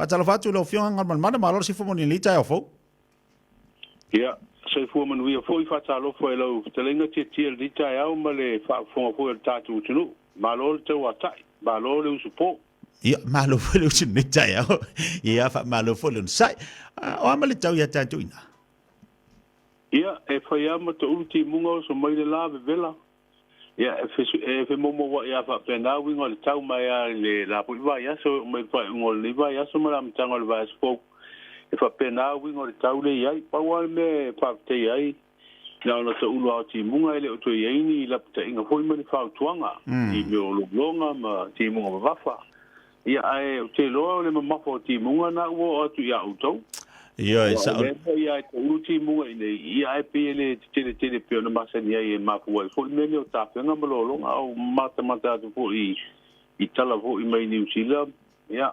Faatalofa atu i lau Afioga Galumalemana, malo le soifua manuia i lenei taeao fou. Ia, soifua manuia foi, faatalofa i lau fetalaiga Tietie i lenei taeao ma le faafofoga foi a le tatou atunuu. Malo le tauatai, malo le usupo. Ia, malo foi le usu i lenei taeao. Ia, faamalo foi le onosai. O a ma le tau ia tatou i ina? Ia, e fai lava ma toulu timuga oso mai le la vevela. Ia, e femoumoua'i lava faapena uiga o le tau mai lava i le la foi vaiaso e oo mai i le faaiuga o lenei vaiaso ma le amataga o le vaiaso fou. E faapena uiga o le tau lea e i ai. Pau lava le mea e faafetaia ai, na ona toulu lava o timuga e le o toe i ai ni lapataiga foi ma ni fautuaga i mea o lologa ma timuga vavafa. Ia, ae ou te iloa o le mamafa o timuga na ua oo atu ia outou. Ioe, Aua o sao. lea foi lava e toulu timuga i inei, ia ae pei e le tetele tele pei ona masani ai e mafua ai foi mea nei o tafega ma lologa, a o matamata atu foi i tala foi mai Niu Sila, ia,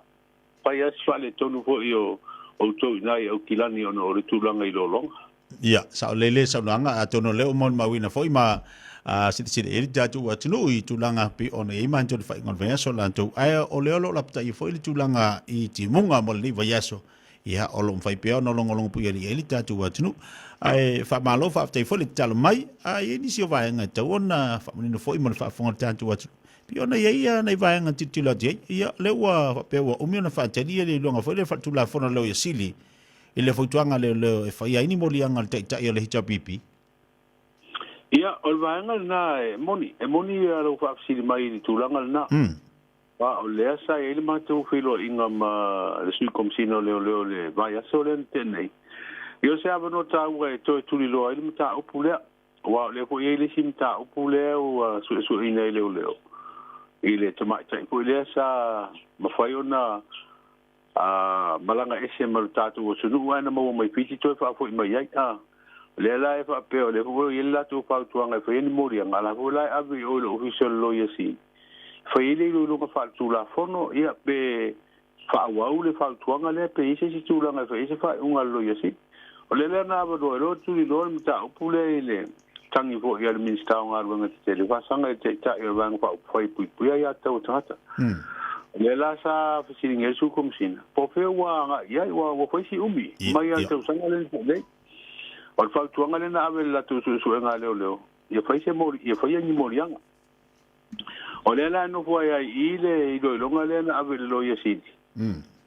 fai lava si faaletonu foi o outou i ina i Aukilani ona o le tulaga i lologa. Ia, saolele le saunoaga, atonu o lea ua molimauina foi ma silasila i ai le tatou atunuu i tulaga pei ona i ai matou i le faaiuga o le vaiaso latou. Ae o lea o lo o lapataia foi le tulaga i timuga mo lenei vaiaso, ia, o lo o mafai pea ona logologo puialii ai le tatou atunuu. Ae faamalo faafetai foi le tatalo mai. A i ai nisi o vaega e tatau ona faamanino foi mo le faafofoga a le tatou atunuu, pei ona i ai nai vaega e tilotilo atu i ai, ia, o lea ua faapea ua umi ona faatali le iloga foi lea faaletulafono a le Loia Sili i le fautuaga a leoleo e faia ai ni moliaga a le Taitai o le HRPP? Ia, o le vaega lena e moni, e moni lou faafesili mai i le tulaga lena. Aua o lea sa i ai le matou feiloaiga ma le Sui Komesina o Leoleo i le vaiaso lea na tea nei. Ia o se avanoa taua e toe tuliloa ai le mataupu lea. Aua o lea foi e i ai le isi mataupu lea ua suesueina e leoleo i le tamaitai foi lea sa mafai ona A malaga ese ma lo tatou atunuu ae na maua mai Fiti toe faafoi mai ai. A o lea la e faapea o lea foi ua i ai le latou fautuaga e fai ai ni moliaga, a la foi la e ave i o i le Ofisa o le Loia Sili e fai ai le iloiloga faaletulafono, ia pe faaauau le fautuaga lea pe i ai se isi tulaga e fai ai se faaiuga a le Loia Sili. O lea la na avanoa ai loa tuliloa le mataupu lea i le tagi foi a le Minisita o Galuega Tetele, faasaga i le Taitai o le Vaega Faaupufai e Puipuia Aia Tatau a Tagata. O lea la sa fesiligia ai le Sui Komesina, po o fea ua agai i ai, ua fai si umi mai lava i le tausaga lea na tea nei. O le fautuaga lea na ave i le latou suesuega a leoleo, ia fai se moli, ia faia ni moliaga. O lea la e nofo ai ai i i le iloiloga lea na ave i le Loia Sili.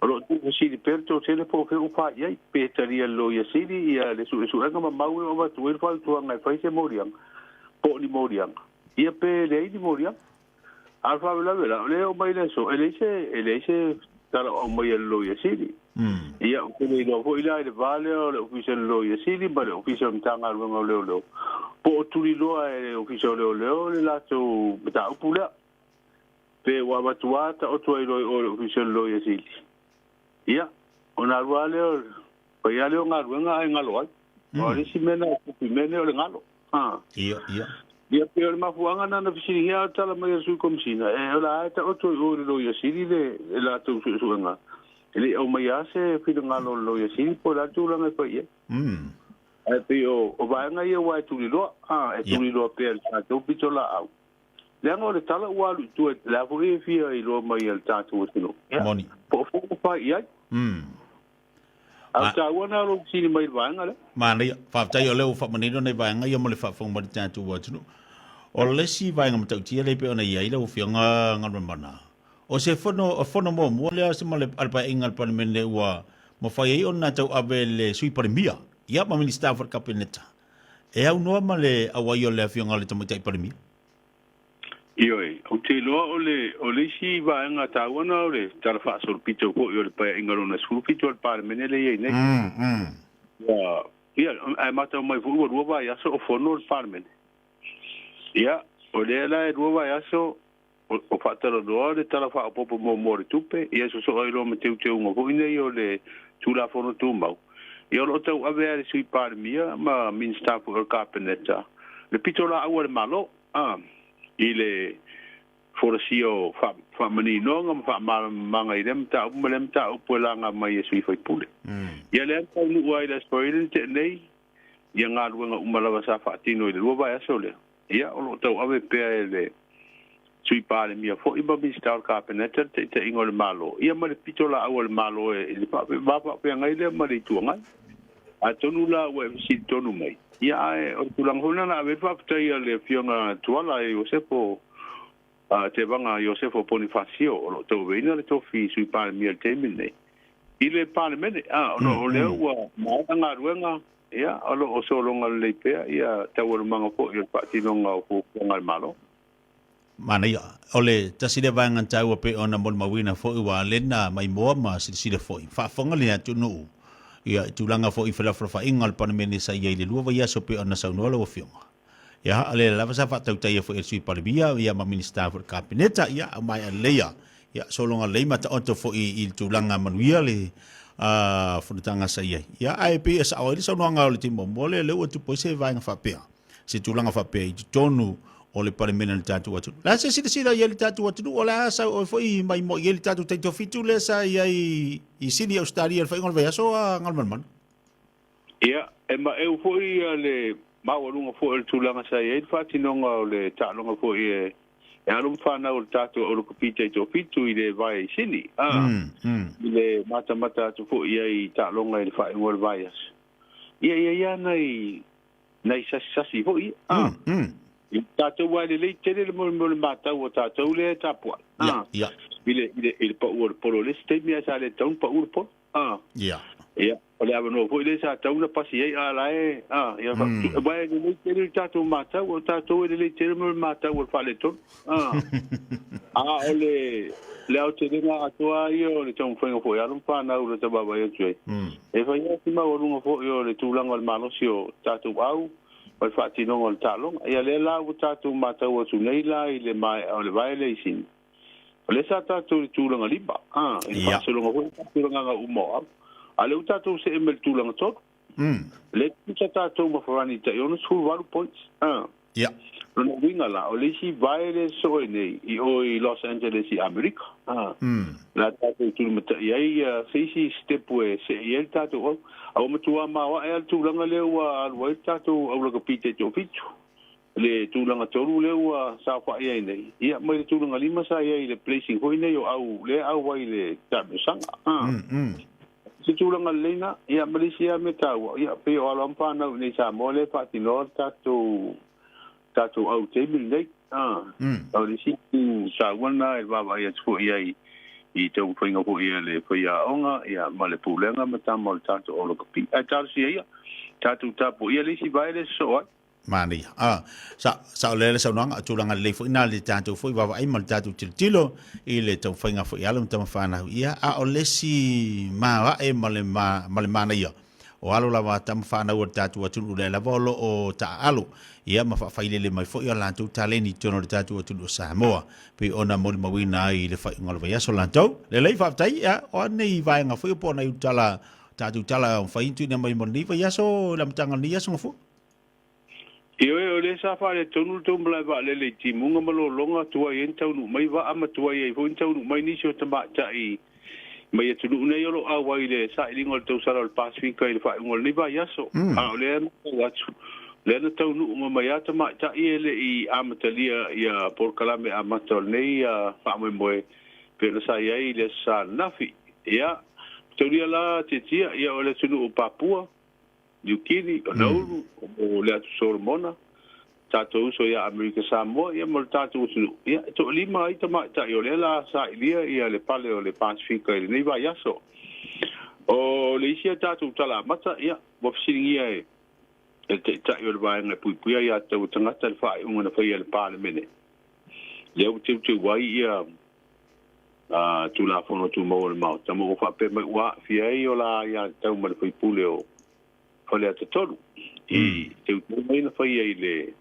O lo o tuufesili pea le toatele po o fea ua fai ai, pe talia e le Loia Sili ia le suesuega ma mau e avatu ai le fautuaga e fai se moliaga, po o ni moliaga, ia pe leai ni moliaga. A o le faalavelave la, o lea e oo mai le aso, e leai se, e leai se tala o aumaia e le Loia Sili. Ia, ou te le iloa foi la i le va lea o le Ofisa o le Loia Sili ma le Ofisa o le Matagaluega o Leoleo, po o tuliloa e le Ofisa o Leoleo le latou mataupu lea. Pe ua avatu lava taoto ai loa i o i le Ofisa o le Loia Sili. Ia, ona alu lava lea, fai lava lea o galuega ae galo ai. O le isi mea lena e tupu i mea nei o le galo. Ia, ia. Ia, pei o le mafuaaga lena na fesiligia a tala mai a le Sui Komesina, e o le a taoto i o i le Loia Sili le latou suesuega. E le i aumaia lava se finagalo o le Loia Sili po o le a le tulaga e fai i ai. Ae pei o vaega ia aua e tuliloa, e tuliloa pea e le tatou pitolaau. Leaga o le tala ua alu i tua, o le a foi e fia iloa mai e le tatou atunuu. Ia, Moni. Po o fea ua fai i ai. A o le taua lena o lou fesili mai i le vaega lea. Manaia. Faafetai o lea ua faamanino nai vaega ia mo le faafofoga mai le tatou atunuu. O le isi vaega matautia lea e pei ona i ai lau Afioga Galumalemana, o se fono, fono muamua lea a le Paeaiga a le Palemene ua mafai ai ona tauave le Sui Palemia, ia ma Minisita foi o le Kapeneta e aunoa ma le auai o le Afioga i le Tamaitai Palemia. Ioe, ou te iloa o le, o le isi vaega taua lena o le Tala Faasolopito foi o le Paeaiga Lona 17 o le Palemene lea e i ai nei. Ia, ia, ae matau mai foi ua lua vaiaso o fono le Palemene. Ia, o lea la e lua vaiaso o, o faatalanoa le Tala Faaopoopo Muamua o le Tupe, ia sosoo ai loa ma teuteuga foi nei o le Tulafono Tumau. Ia o lo o tauave lava e le Sui Palemia ma Minisita foi o le Kapeneta le pitolaau a le Malo. A. I le folasia o faamaninoga ma faamalamalamaga i lea mataupu ma lea mataupu e laga mai e sui faipule. Ia lea na taunuu ai i le Aso Faraile na tea nei, ia galuega uma lava sa faatino i le lua vaiaso lea, ia o lo o tauave pea e le Sui Palemia fo'i ma Minisita o le Kapeneta le taʻitaʻiga o le Malo ia ma le pito laau a le Malo e i le faafeagai lea ma le Itu Agai. Atonu la ua e fesili tonu mai, ia ae o le tulaga foi lena na ave ai le faafetai a le Afioga Tuala e Iosefo Tevaga Iosefo Ponifasio o lo o tauaveina le tofi Sui Palemia i le taimi lenei i le Palemene, a ona o lea ua maea galuega, ia o lo o sologa lelei pea ia taualumaga foi o le faatinoga o fuafuaga a le Malo. Manaia. O le tasi lea vaega taua pei ona molimauina foi ua lena maimoa ma silasila foi, faafofoga le atunuu ia i tulaga foi i felafolafoaiga o le Palemene sa i ai i le 2 vaiaso pei ona saunoa lau Afioga. Ia, o lea lava sa faatautaia foi e le Sui Palemia ia ma Minisita foi o le Kapeneta, ia maea lelei ia, ia sologa lelei ma taoto foi i le tulaga manuia le fonotaga sa i ai. Ia, ae pei e sao ai le saunoaga o le taimi muamua lea, lea ua tupu ai se vaega faapea. Se tulaga faapea i totonu o le Palemene o le tatou atunuu. O le a se silasila i ai le tatou atunuu, o le a sau oe foi mai moi i ai le tatou taitofitu lea sa i ai i Sini, Ausetalia i le faaiuga o le vaiaso a Galumalemana? Ia, e maeu foi le maualuga foi o le tulaga sa i ai le faatinoga o le taaloga foi e e alo ma fanau o le tatou aulakapi taitofitu i le vae i Sini, a, i le matamata atu foi i ai i taaloga i le faaiuga o le vaiaso. Ia, ia ia nai nai sasisasi foi ia. Ah. I tatou ai lelei tele le mo le matau o tatou lea e tapuai. Ah. I le i le i le pau o le polo le isi taimi ae sa le tatau ona pau le polo. Ah. Ia, o le avanoa foi lea sa tatau ona pasi ai a la e ah, ia aua e lelei tele le tatou matau, o tatou e lelei tele mo le matau o le faaletonu. Ah. A o le le aotelega atoa ia o le taumafaiga foi a alo ma fanau i lata vaavaai atu ai. E fai lava si maualuga foi o le tulaga o le malosi o tatou au ma le faatinoga o le taaloga. Ia lea la ua tatou matau atu nei la i le maea o le vae lea i Sini, o lea sa tatou i le tulaga 5, a, i le faasologa foi o faatulagaga uma o au. A o lea ua tatou see mai i le tulaga 3. Lea e tutusa tatou ma Farani i tai 68 points, a. Lona uiga la, o le isi vae lea e sosoo ai nei i o i Los Angeles i Amerika, a, la tatou tulimatai ai se isi sitepu e see i ai le tatou au. A ua matua maoae lava le tulaga lea ua alu ai le tatou aulakapi taitoafitu, le tulaga 3 lea ua saofai ai nei, ia mai le tulaga 5 sa i ai i le placing foi nei o au lea e au ai i le taamilosaga. A. Se tulaga lelei na, ia ma le isi lava mea taua, ia pei o alo lava ma fanau i inei i Samoa lea e faatinoa le tatou tatou au i le taimi lenei. A, o le isi itu taua lena e vaavaai atu foi i ai i taumafaiga foi a le faiaoga ia ma le pulega ma tama o le tatou au lakapi. Ae talosia ia, tatou tapuaia le isi vae lea e sosoo ai. Manaia. A, sa, sa o lea le saunoaga, tulaga lelei foi na le tatou foi vaavaai ma le tatou tilotilo i le taumafaiga foi alo ma tama fanau. Ia, a o le isi maoae ma le, ma, ma le manaia, o alo lava a tama fanau o le tatou atunuu lea lava o lo o taaalo, ia ma faafailele mai foi a latou taleni i totonu o le tatou atunuu o Samoa, pei ona molimauina ai i le faaiuga o le vaiaso latou. Lelei, faafetai, ia, o a nei vaega foi po o nai tala, tatou tala fai tuuina mai mo lenei vaiaso, le amataga o lenei aso Gafua? Ioe, o lea sa faaletonu le tou malae vaalele i Timuga ma Lologa, tuai ai na taunuu mai vaa ma tuai ai foi na taunuu mai nisi o tamaitai mai atunuu nei o lo o auai i le sailiga o le tausala o le Pasefika i le faaiuga o lenei vaiaso. A o lea e matau atu, lea na taunuu uma mai lava tamaitai e le i amatalia ia polokalame amata o lenei faamoemoe pei ona sa i ai i le Aso Sa ananafi. Ia, taulia la Tietia, ia o le atunuu o Papua, Niu Kini, o Nauru, o le Atu Solomona, tatou uso ia Amerika Samoa, ia ma le tatou atunuu. Ia, e toalima ai tamaitai o lea la sailia ia le pale o le Pasefika i lenei vaiaso. O le isi a tatou tala amata, ia, ua fesiligia e le Taitai o le Vaega e Puipuia Ia Tatau a Tagata le faaiuga na faia e le Palemene, lea ua teuteu ai ia Tulafono Tumau o le Maota, ma ua faapea mai ua aafia ai o la aiatatau ma le faipule o Faleata 3 i teuteuga ia na faia i le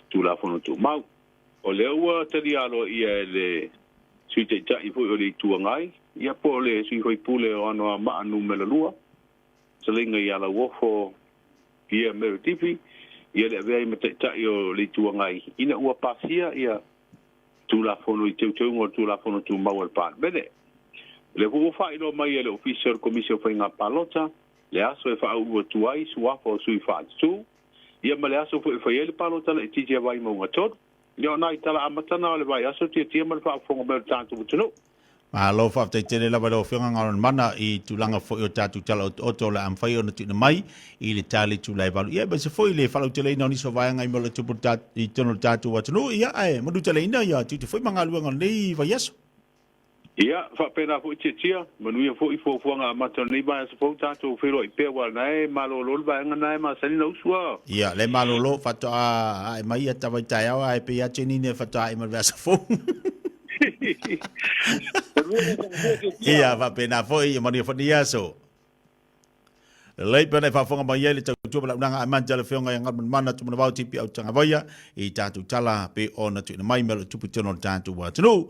Tulafono Tumau. O lea ua talia aloaia e le Sui Taitai foi o le Itu Agai, ia po o le sui faipule o Anoamaa Numera 2, fetalaiga ia Lauofo Pierre Meretifi, ia le avea ai ma Taitai o le Itu Agai ina ua pasia ia Tulafono i teuteuga o le Tulafono Tumau a le Palemene. O lea foi ua faailoa mai e le Ofisa o le Komisi o Faiga Palota le aso e faaulu atu ai suafa o sui faatutū, ia ma le aso foi e fai ai le palota laitiiti a Vaimauga 3. Ia o nai tala amata na o le vaiaso tiatia ma le faafofoga mai o le tatou atunuu. Malo faafetai tele lava i lau Afioga Galuanamana i tulaga foi o tatou tala otooto o le a mafai ona tuuina mai i le tali itula e 8. Ia aemaise foi le faalauteleina o nisi o vaega i mea o le tupu i totonu o le tatou atunuu, ia ae manuteleina ia tiute foi ma galuega o lenei vaiaso. Ia, faapena foi Tiatia, manuia foi fuafuaga amata o lenei vaiaso fou tatou feiloai pea aua o lena e malolo le vaega lena e masani na usu a. Ia, le malolo faatoa ae mai ia tava i taeao ae pei lava Jenny e faatoa ae mai le vaiaso fou. Manuia le aso Tiatia. Ia, faapena foi, ia manuia foi lenei aso. Lelei pea ona e faafofoga mai ai le tautua ma le auaunaga aemaise le Afioga ia Galumalemana Tumanavao TP Autagavaia i tatou tala pei ona tuuina mai mea o lo o tupu i totonu o le tatou atunuu.